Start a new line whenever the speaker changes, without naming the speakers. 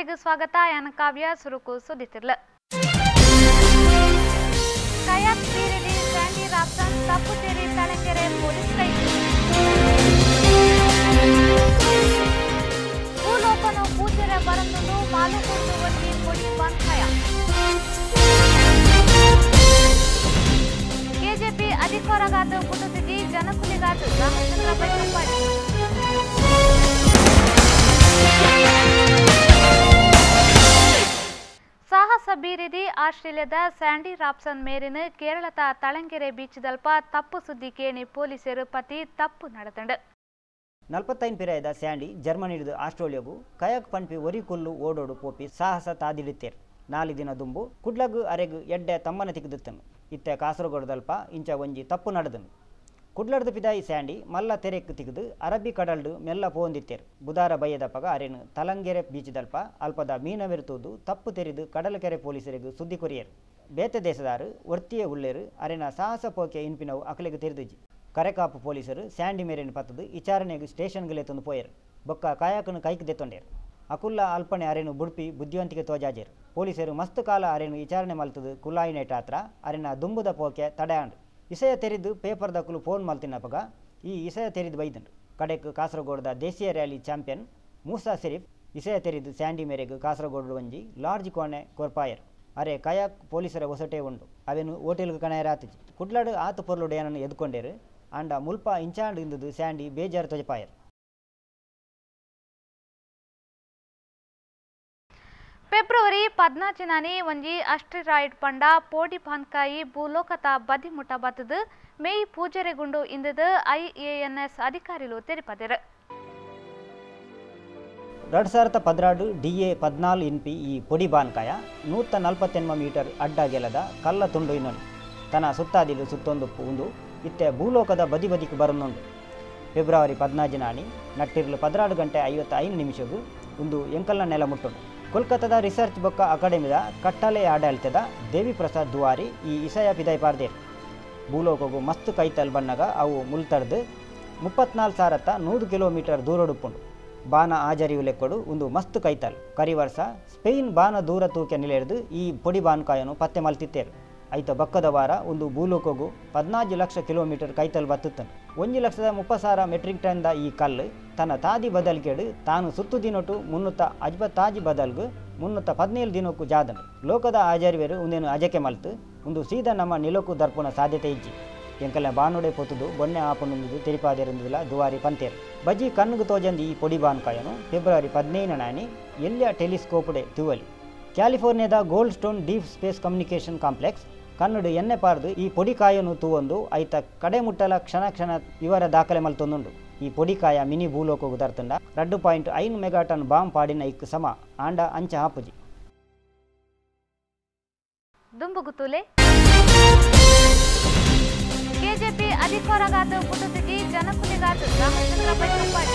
ವಾರ್ತೆಗೆ ಸ್ವಾಗತ. ಯಾನ ಕಾವ್ಯ ಸುರುಕು ಸುದ್ದಿತಿರ್ಲ. ಕಯಾಕ್ ಬೀರಿದಿ ಸ್ಯಾಂಡಿ ರಾಬ್ಸನ್ ತಪ್ಪು ತೇರಿ ತಳಂಗೆರೆ ಪೊಲೀಸ್ ಕೈದು. ಭೂಲೋಕನು ಪೂಜೆರೆ ಬರಂದುಂಡು ಮಾಲು ಕುಡಿದು ಒಂಜಿ ಪೊಡಿ ಬಂಕಾಯ. ಕೆಜೆಪಿ ಅಧಿಕಾರಗಾದ ಪುಟುತಿಜಿ ಜನಕುಲಿಗಾದ ರಾಮಚಂದ್ರ ಬೈಕಪ್ಪಾಡಿ. ಸಾಹಸ ಬೀರಿದಿ ಆಸ್ಟ್ರೇಲಿಯಾದ ಸ್ಯಾಂಡಿ ರಾಬ್ಸನ್ ಮೇರಿನ ಕೇರಳದ ತಳಂಗೆರೆ ಬೀಚ್ದಲ್ಪ ತಪ್ಪು ಸುದ್ದಿ ಕೇಣಿ ಪೊಲೀಸರು ಪತಿ ತಪ್ಪು ನಡೆದಂಡು.
45 ಪಿರಾಯದ ಸ್ಯಾಂಡಿ ಜರ್ಮನಿಡ್ದು ಆಸ್ಟ್ರೇಲಿಯಾಗು ಕಯಾಕ್ ಪಂಪಿ ಒರಿ ಕೊಲ್ಲು ಓಡೋಡು ಪೋಪಿ ಸಾಹಸ ತಾದಿಡುತ್ತೇರು. 4 ದಿನ ದುಂಬು ಕುಡ್ಲಗು ಅರೆಗು ಎಡ್ಡೆ ತಮ್ಮನ ತಿಕ್ಕಿದುತ್ತನು. ಇತ್ತೆ ಕಾಸರಗೋಡದಲ್ಪ ಇಂಚ ಒಂಜಿ ತಪ್ಪು ನಡೆದನು. ಕುಡ್ಲಡ್ದು ಪಿದಾಯಿ ಸ್ಯಾಂಡಿ ಮಲ್ಲ ತೆರೆಕ್ ತಿಕ್ದು ಅರಬ್ಬಿ ಕಡಲ್ಡು ಮೆಲ್ಲ ಪೋಂದಿತ್ತೇರು. ಬುಧಾರ ಬಯ್ಯದಪ್ಪಗ ಅರೆನು ತಲಂಗೆರೆ ಬೀಚ್ದಲ್ಪ ಅಲ್ಪದ ಮೀನವೆರ್ತೂದು ತಪ್ಪು ತೆರಿದು ಕಡಲಕೆರೆ ಪೊಲೀಸರಿಗೆ ಸುದ್ದಿ ಕೊರಿಯರು. ಬೇತೆ ದೇಶದಾರು ಒರ್ತಿಯೇ ಉಳ್ಳೇರು ಅರೆನ ಸಾಹಸ ಪೋಕೆ ಇನ್ಪಿನವು ಅಕಲೆಗೆ ತೆರೆದಿಜಿ. ಕರೆಕಾಪು ಪೊಲೀಸರು ಸ್ಯಾಂಡಿ ಮೇರಿನ ಪತ್ತದು ವಿಚಾರಣೆಗೆ ಸ್ಟೇಷನ್ಗೆ ತಂದು ಪೋಯರು. ಬೊಕ್ಕ ಕಾಯಕನು ಕೈಕ್ ದೆತ್ತೊಂಡೇರು. ಅಕುಲ್ಲ ಅಲ್ಪನೆ ಅರೆನು ಬುಡ್ಪಿ ಬುದ್ಧಿವಂತಿಕೆ ತೋಜಾಜೇರು. ಪೊಲೀಸರು ಮಸ್ತ್ ಕಾಲ ಅರೆನು ವಿಚಾರಣೆ ಮಲ್ತದು ಕುಲ್ಲಾಯಿನೇಟಾತ್ರ ಅರೆನ ದುಂಬುದ ಪೋಕೆ ತಡೆಯಾಂಡು. ಇಸಯ ತೆರಿದು ಪೇಪರ್ ದಕ್ಕಲು ಫೋನ್ ಮಲ್ತಿನಪಗ ಈ ಇಸಯ ತೆರಿದು ಬೈದಂಡು. ಕಡೆಕ್ ಕಾಸರಗೋಡದ ದೇಶೀಯ ರ್ಯಾಲಿ ಚಾಂಪಿಯನ್ ಮೂಸಾ ಶರೀಫ್ ಇಸಯ ತೆರಿದು ಸ್ಯಾಂಡಿ ಮೇರೆಗೆ ಕಾಸರಗೋಡು ಒಂಜಿ ಲಾರ್ಜ್ ಕೋಣೆ ಕೊರ್ಪಾಯರು. ಅರೆ ಕಯಾಕ್ ಪೊಲೀಸರ ಒಸಟೆ ಉಂಡು ಅವೇನು ಹೋಟೆಲ್ಗೆ ಕಣಯರಾತಿಜಿ. ಕುಡ್ಲಾಡು ಆತು ಪೊರ್ಲುಡು ಏನನ್ನು ಎದ್ಕೊಂಡೇರು. ಆಂಡ ಮುಲ್ಪ ಇಂಚಾಂಡು ಇಂದುದು ಸ್ಯಾಂಡಿ ಬೇಜಾರು ತೊಜಪಾಯರು.
ಫೆಬ್ರವರಿ 14 ಒಂಜಿ ಅಸ್ಟೆರಾಯ್ಡ್ ಪಂಡ ಪೋಡಿ ಪಾನ್ಕಾಯಿ ಭೂಲೋಕತ ಬದಿಮುಟ ಬತ್ತದು ಮೇಯ್ ಪೂಜೆರೆಗುಂಡು ಇಂದದು ಐಎಎನ್ಎಸ್ ಅಧಿಕಾರಿಲು ತೆರಿಪದರು.
2012 ಡಿಎ 14 ಇನ್ಪಿ ಈ ಪೊಡಿ ಬಾನ್ಕಾಯ 148 ಮೀಟರ್ ಅಡ್ಡ ಗೆಲದ ಕಲ್ಲ ತುಂಡು ಇನ್ನೊಂದು ತನ್ನ ಸುತ್ತಾದಿಲು ಸುತ್ತೊಂದು ಉಂದು ಇತ್ತೆ ಭೂಲೋಕದ ಬದಿ ಬದಿக்கு ಬರನುಂಡು. ಫೆಬ್ರವರಿ 14 ನಟ್ಟಿರ್ಲು 16 ಗಂಟೆ 55 ನಿಮಿಷಗು ಒಂದು ಎಂಕಲ್ನ ನೆಲ ಮುಟ್ಟುಂಡು. ಕೋಲ್ಕತ್ತಾದ ರಿಸರ್ಚ್ ಬೊಕ್ಕ ಅಕಾಡೆಮಿದ ಕಟ್ಟಲೆ ಆಡಳಿತದ ದೇವಿ ಪ್ರಸಾದ್ ದುವಾರಿ ಈ ಇಸಯ ಪಿದಾಯಿ ಪಾರ್ದೇರು. ಭೂಲೋಕಗು ಮಸ್ತ್ ಕೈತಲ್ ಬಣ್ಣಗ ಅವು ಮುಲ್ತಡ್ದು 34,100 ಕಿಲೋಮೀಟರ್ ದೂರಡುಪ್ಪುಂಡು. ಬಾನ ಆಜರಿಯು ಲೆಕ್ಕೊಡು ಒಂದು ಮಸ್ತ್ ಕೈತಲ್. ಕರಿವರ್ಷ ಸ್ಪೇನ್ ಬಾನ ದೂರ ತೂಕೆ ನಿಲೆರ್ದು ಈ ಪೊಡಿ ಬಾನ್ಕಾಯನು ಪತ್ತೆ ಮಲ್ತಿತ್ತೇರು. ಐತ ಬಕ್ಕದ ವಾರ ಒಂದು ಭೂಲೋಕಗು 14 ಲಕ್ಷ ಕಿಲೋಮೀಟರ್ ಕೈತಲ್ ಬತ್ತುತ್ತನು. 1,30,000 ಮೆಟ್ರಿಕ್ ಟನ್ದ ಈ ಕಲ್ಲು ತನ್ನ ತಾದಿ ಬದಲ್ಕೇಡು ತಾನು ಸುತ್ತು ದಿನೊಟು 356 ಬದಲ್ಗು 317 ದಿನಕ್ಕೂ ಜಾದನು. ಲೋಕದ ಆಜಾರಿವೇರು ಒಂದೇನು ಅಜಕೆ ಮಲ್ತು ಒಂದು ಸೀದಾ ನಮ್ಮ ನಿಲೋಕು ದರ್ಪುಣ ಸಾಧ್ಯತೆ ಇಜ್ಜಿ. ಎಂಕಲ್ನ ಬಾನುಡೆ ಪೊತ್ತುದು ಬೊನ್ನೆ ಆಪುಂಡು ತೆರಿಪಾದಿರುಂದಿಲ್ಲ ದುವಾರಿ ಪಂತೇರು. ಬಜಿ ಕಣ್ಣುಗು ತೋಜಂದಿ ಈ ಪೊಡಿ ಬಾನ್ಕಾಯನು ಫೆಬ್ರವರಿ 15 ನಾನಿ ಎಲ್ಲಿಯ ಟೆಲಿಸ್ಕೋಪ್ಡೆ ತಿವಲಿ. ಕ್ಯಾಲಿಫೋರ್ನಿಯಾದ Goldstone deep space communication complex Kannada ಎಣ್ಣೆ ಪಾರ್ದು ಈ ಪೊಡಿಕಾಯನು ತೂವೊಂದು ಐತ ಕಡೆ ಮುಟ್ಟಲ ಕ್ಷಣ ಕ್ಷಣ ಇವರ ದಾಖಲೆ ಮಲ್ತೊಂದುಂಡು. ಈ ಪೊಡಿಕಾಯ ಮಿನಿ ಭೂಲೋಕಗು ದರ್ತುಂಡ 2.5 ಮೆಗಾಟನ್ ಬಾಂಬ್ ಪಾಡಿನ ಇಕ್ಕು ಸಮ ಆಂಡ ಅಂಚ ಹಾಪುಜಿ.
ದುಂಬುಗುತುಲೆ ಕೆಜೆಪಿ ಅಧಿಕಾರಗಾದ ಪುಟುತಿಜಿ ಜನಕುಲಿಗಾದ ರಾಮಚಂದ್ರ ಬೈಕಪ್ಪಾಡಿ.